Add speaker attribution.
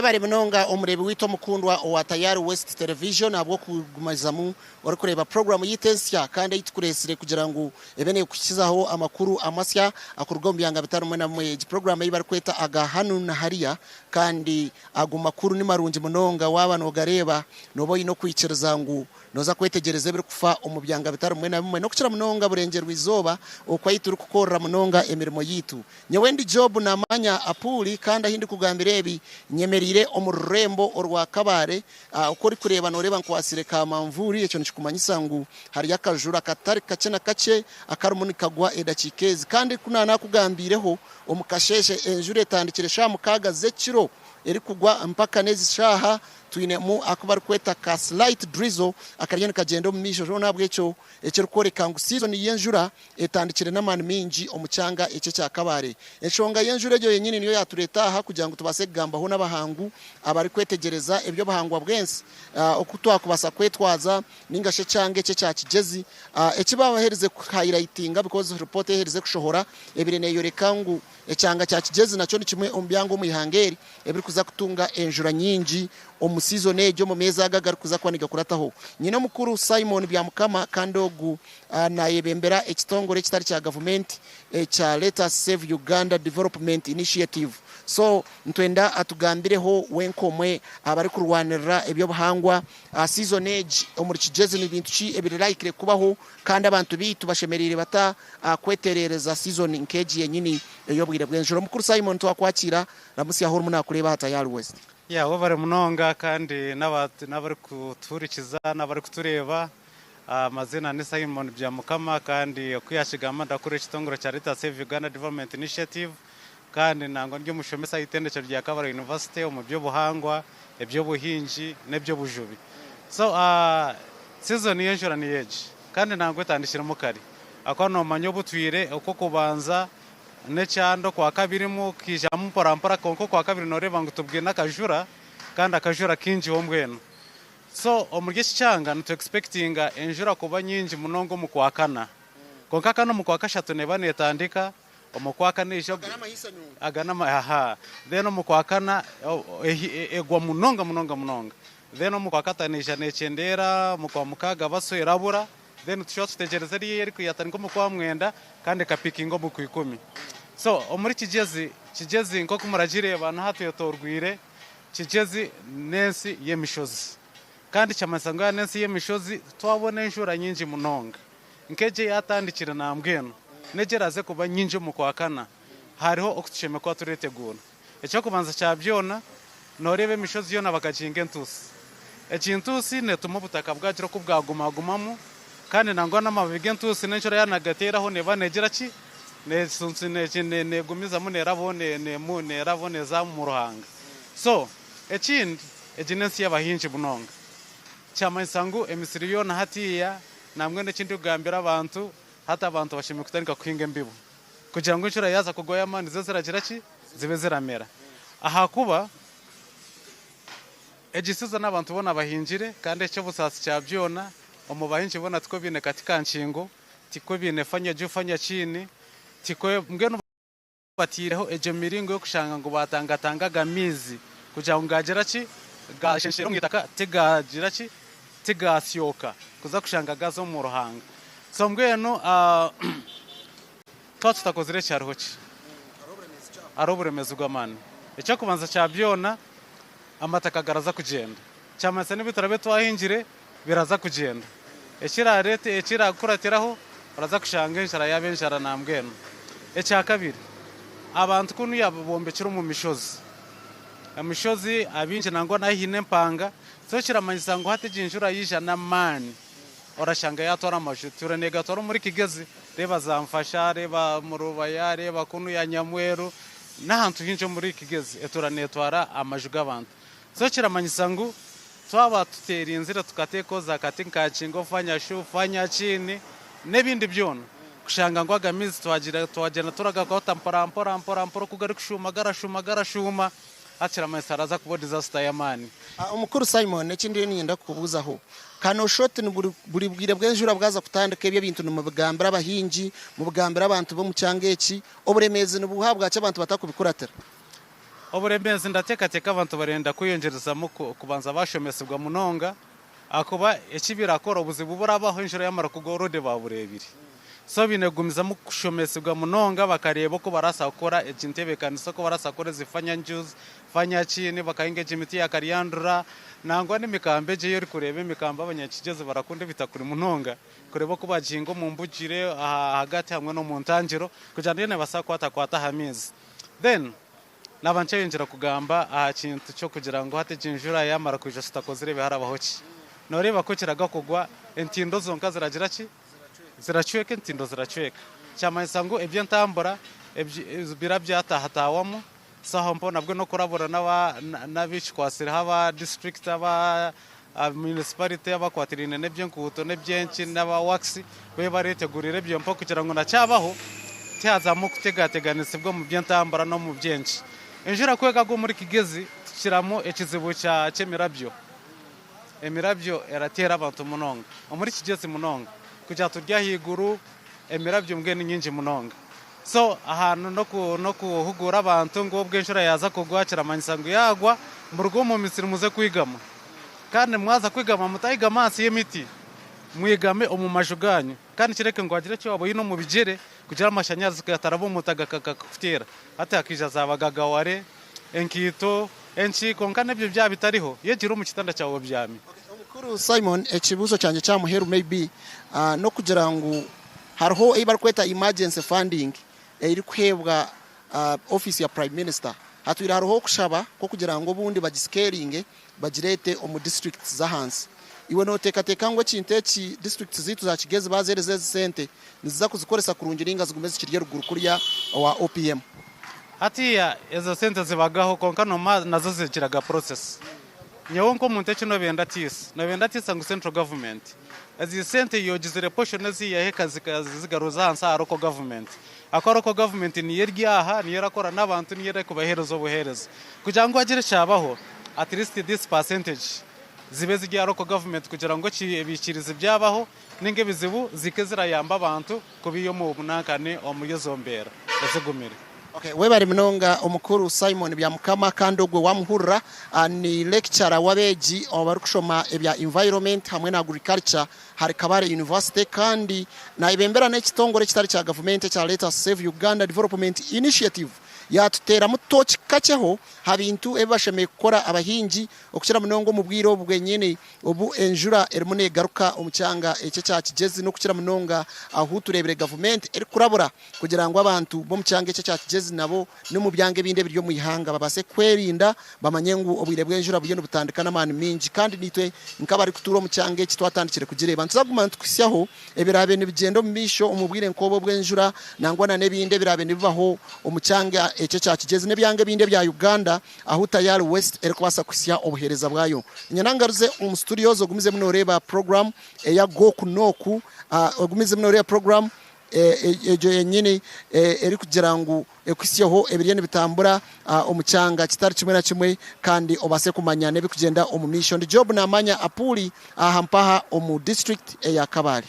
Speaker 1: Webare munonga omureebi waitu omukundwa owa Tayari West Television ahabw'okugumizamu orikureeba puroguraamu yaitu ensya kandi ei tukureetsire kugira ngu ebe neekuhikizaho amakuru amasya akuruga omu byanga bitari bimwe na bimwe. Egi puroguraamu ei barikweta aga Hanu na Hariya kandi ago makuru ni marungi munonga waaba noogareeba nooba oine okwikiriza ngu Nooza kwetegyereza ebirikufa omu byanga bitari bimwe na bimwe n'okukira munonga burengyerwa-izooba oku ahu turikukorera munonga emirimo yaitu. Nyowe ndi Job Namanya Apuuli kandi ahu ndikugambira ebi nyemereire omu rurembo orwa Kabale. Oku orikureeba nooreeba nkwatsire ka manvuuri, ekyo nikikumanyisa ngu hariyo akajura katari kakye na kakye akarimu nikagwa edakiika ezi. Kandi ku naanakugambiireho omu kasheeshe enjura etandikire shaaha mukaaga z'ekiro erikugwa mpaka n'ezi shaaha. Twinemu aku barikweta ka slight drizzle akariyo nikagyenda omu maisho hoona ahabw'ekyo ekirikworeka ngu season y'enjura etandikire n'amaani maingi omu kyanga eki ekya Kabale. Enshonga y'enjura egyo yenyini niyo yatureeta aha kugira ngu tubaase kugambaho n'abahangu abarikwetegyereza eby'obuhangwa bw'ensi oku twakubaasa kwetwaza ninga shi ekyanga eki ekya Kigyezi eki baherize ku highlightinga because report eherize kushohora ebaire neyoreka ngu Ekyanga kya Kigyezi nakyo ni kimwe omu byanga omu ihanga eri ebirikuza kutunga enjura nyingi omu sizoni egi omu meezi aga agarikuza kuba nigakurataho. Nyine omukuru Simon Byamukama kandi ogu nayebembera ekitongore ekitari kya gavumenti ekya Let Us Save Uganda Development Initiative. So nitwenda atugambireho we nk'omwe aha barikurwanirira eby'obuhangwa Aha season egi omuri Kigyezi ni bintu ki ebiri likely kubaho kandi abantu baitu bashemereire bata kwetereereza season nk'egi yenyini ey'obwire bw'enjura? Omukuru Simon twakwakiira, Ramutsya ahu orimu nakureeba aha Tayari West.
Speaker 2: Yeah webare munonga kandi n'abarikutuhurikiza n'abarikutureeba. Amaziina ni Simon Byamukama kandi oku yakigamba ndakurira ekitongore kya Let Us Save Uganda Development Initiative. Kandi nangwa ndi omushomesa aha itendekero rya Kabale University omu by'obuhangwa, eby'obuhingi n'eby'obujubi. So season y'enjura niyo egi kandi nangwa etandikiremu kare ahakuba noomanya obutwire okw'okubanza n'ekyanda okwakabirimu kiijamu mpora mpora kwonka okwakabiri nooreeba ngu tubwine akajura kandi akajura kaingiho mbwenu. So omuri eki kyanga nitu expectinga enjura kuba nyingi munonga omu kwakana kwonka kana omu kwakashatu neeba neetandika. Omu kwakana eija aga n'ama aha then omu kwakana egwa munonga munonga munonga then omu kwakatano eija nekyendeera omu kwamukaaga baso erabura then tushuba tutegyereza eriya erikuyatandika omu kwamwenda kandi ekapikinga omu kwikumi. So omuri Kigyezi, Kigyezi nk'oku muragireeba n'aha twetorweire, Kigyezi n'ensi y'emishozi kandi kyamanyisa ngu yaaba n'ensi y'emishozi twabona enjura nyingi munonga. Nk'egyo eyaatandikire nambwenu, n'egyo eraaze kuba nyingi omu Kwakana, hariho oku tushemereire kuba tureeteguura. Eky'okubanza kya byona, nooreeba emishozi yoona bakagihinga entuusi. Egi ntuusi neetuma obutaka bwagira oku bwagumagumamu, kandi nangwa n'amababi g'entuusi n'enjura yaaba naagateeraho neeba neegira ki? Neegumizamu neerabaho neerabaho neeza omu ruhanga. So, ekindi, egi n'ensi y'abahingi munonga. Kyamanyisa ngu emisiri yoona hatiiya Nambwenu eki ndikugambira abantu, hati abantu bashemereire kutandika kuhinga embibo kugira ngu enjura yaaza kugwa y'amaani zibe ziragira ki? Zibe ziramera. Ahakuba egi sizoni abantu boona bahingire kandi eky'obusaasi kya byona, omu bahingi boona tikwo baine kati ka nkingo, tikwo baine fanya juu fanya chini, tikwo mbwenu. Bataireho egyo miringo y'okushanga ngu baatangatanga aga maizi kugira ngu gaagira ki, gaashenshera omu itaka tigaagira ki, tigaasyoka kuza kushanga gaza omu ruhanga. So mbwenu twaba tutakozire eki hariho ki? Hariho oburemeezi bw'amaani. Eky'okubanza kya byona amataka garaza kugyenda. Kyamanyisa n'ebi turaabe twahingire biraza kugyenda. Ekiraareete ekiraakukuratiraho oraza kushanga enjara yaaba enjara nambwenu. Ekyakabiri, abantu kunu yaaba bombekire omu mishozi. Emishozi abaingi nangwa n'ahu haine empanga, so kiramanyisa ngu hati egi njura yaija n'amaani orashanga yaatwara amaju. Ture neegatwara omuri Kigezi, reeba za Nfasha, reeba omu Rubaya, reeba kunu ya Nyamweru n'ahantu haingi omuri Kigezi etuura neetwara amaju g'abantu. So kiramanyisa ngu twaba tuterinzire tukateekaho za kati nka nkingo, fanya shu, fanya chini n'ebindi byona kushanga ngu aga maizi twagira twagyenda turagakwata mpora mpora mpora mpora oku garikushuuma garashuuma garashuuma hati kiramanyisa haraza kubaho disaster y'amaani.
Speaker 1: Omukuru Simon, eki ndiyo niinyenda kukubuuzaho, ka nooshusha oti ni buri bwire bw'enjura bwaza kutandika ebi ebintu nimubigambira abahingi, mubigambira abantu b'omu kyanga eki, oburemeezi nibuuha ahabwaki abantu batakubikuratira?
Speaker 2: Oburemeezi ndateekateeka abantu barenda kweyongyerezamu kubanza bashomesibwa munonga ahakuba eki birakora obuzibu burabaho enjura yamara kugwa already babureebire. So baine kugumizamu kushomesibwa munonga bakareeba oku barabaasa kukora egi ntebeekanisa, oku barabaasa kukora ezi fanyanjuzi, fanyaki, bakahinga egi miti ya karyandura nangwa n'emikamba egi ei orikureeba emikamba abanyakigyezi barakunda ebitakuri munonga kureeba oku bagihinga omu mbugire ahagati hamwe n'omu ntangiro kugira ngu neebaasa kukwatakwata aha maizi. Then naaba nkyeyongyera kugamba aha kintu ky'okugira ngu hati egi njura yaamara kwija tutakozire ebi harabaho ki? Nooreeba ku ekiraga kugwa entindo zonka ziragira ki? Ziracweka entindo ziracweka. Kyamanyisa ngu eby'entambura bira byatahatahwamu so aho mpaho nabwo n'okurabura n'abekikwatsireho aba disiturikiti aba munisipalite abakwatiraine n'eby'enguuto n'eby'enki n'aba wakisi babe bareetegurira ebyo mpaho kugira ngu nakyabaho tihazamu kutegateganisibwa omu by'entambura n'omu by'enki. Enjura ku ekagwa omuri Kigezi tukiramu ekizibu ky'emirabyo. Emirabyo erateera abantu munonga omuri Kigezi munonga kugira turi ahaiguru emirabyo mbwenu ni nyingi munonga. So ahantu n'okuhuguura abantu ngu obwo enjura yaaza kugwa kiramanyisa ngu yaagwa muruge omu misiri muze kwigama. Kandi mwaza kwigama mutayigama ahansi y'emiti, mwigame omu maju gaanyu. Kandi kireke ngu hagire eki waaba oine omu bigyere kugira amashanyarazi gataraba omu mutaka gakakuteera. Hati hakaija za bagagaware, enkaito, enki kwonka n'ebyo byaba bitariho, yegyire omu kitanda kyawe obyame.
Speaker 1: Omukuru Simon, ekibuuzo kyangye ky'aha muheru maybe n'okugira ngu hariho ei barikweta emergency funding erikuheebwa ofiisi ya Prime Minister. Hatwire hariho okushaba kw'okugira ngu obundi bagiscalinge bagireete omu disiturikiti z'ahansi. Iwe nooteekateeka ngu ekintu eki disiturikiti zaitu za Kigezi baaziheereza ezi sente niziza kuzikoresa kurungi nainga zigume zikiri eruguru kuriya owa OPM?
Speaker 2: Hatiiya ezo sente zibagaho kwonka noomanya nazo zigiraga process. Nyowe nk'omuntu eki nobenda tiisa, nobenda tiisa ngu central government ezi sente yogizire portion eziiyaho ekazigaruza ahansi aha local government. Ahakuba local government niyo eri aha, niyo erakora n'abantu, niyo erikubaheereza obuheereza. Kugira ngu hagire ekyabaho, at least this percentage zibe ziri aha local government kugira ngu ebihikiirizi byabaho ninga ebizibu zihike zirayamba abantu kubiiha omu bunankani omuri ezo mbeera ezigumire.
Speaker 1: Okay, webare munonga omukuru Simon Byamukama kandi ogwe wamuhurira ni lecturer w'abeegi abarikushoma ebya environment hamwe na agriculture ahari Kabale University kandi nayebembera n'ekitongore ekitari kya gavumenti ekya Let Us Save Uganda Development Initiative. Yatuteeramu tooki kakyeho aha bintu ebi bashemereire kukora abahingi okukira munonga omu bwire obu bwenyini obu enjura erimu negaruka omu kyanga eki ekya Kigyezi n'okukira munonga ahu tureebire gavumenti erikurabura kugira ngu abantu b'omu kyanga eki ekya Kigyezi nabo n'omu byanga ebindi ebiri omu ihanga babaase kwerinda bamanye ngu obwire bw'enjura buriyo nibutandika n'amaani maingi kandi naitwe nk'abarikutuura omu kyanga eki twatandikire kugireeba. Nituza kuguma nitukuhitsyaho ebiraabe nibigyenda omu maisho omu bwire nk'obu obw'enjura nangwa na n'ebindi ebiraabe nibibaho omu kyanga eki ekya Kigyezi n'ebyanga ebindi ebya Uganda ahu Tayari West erikubaasa kuhitsya obuheereza bwayo. Niinyenda ngaruze omu studios ogumizemu nooreeba puroguraamu eya Goku N'oku, ogumizemu nooreeba puroguraamu egyo yenyini erikugira ngu ekuhitsyeho ebiriyo nibitambura omu kyanga kitari kimwe na kimwe kandi obaase kumanya n'ebirikugyenda omu maisho. Ndi Job Namanya Apuuli aha mpaha omu disiturikiti eya Kabale.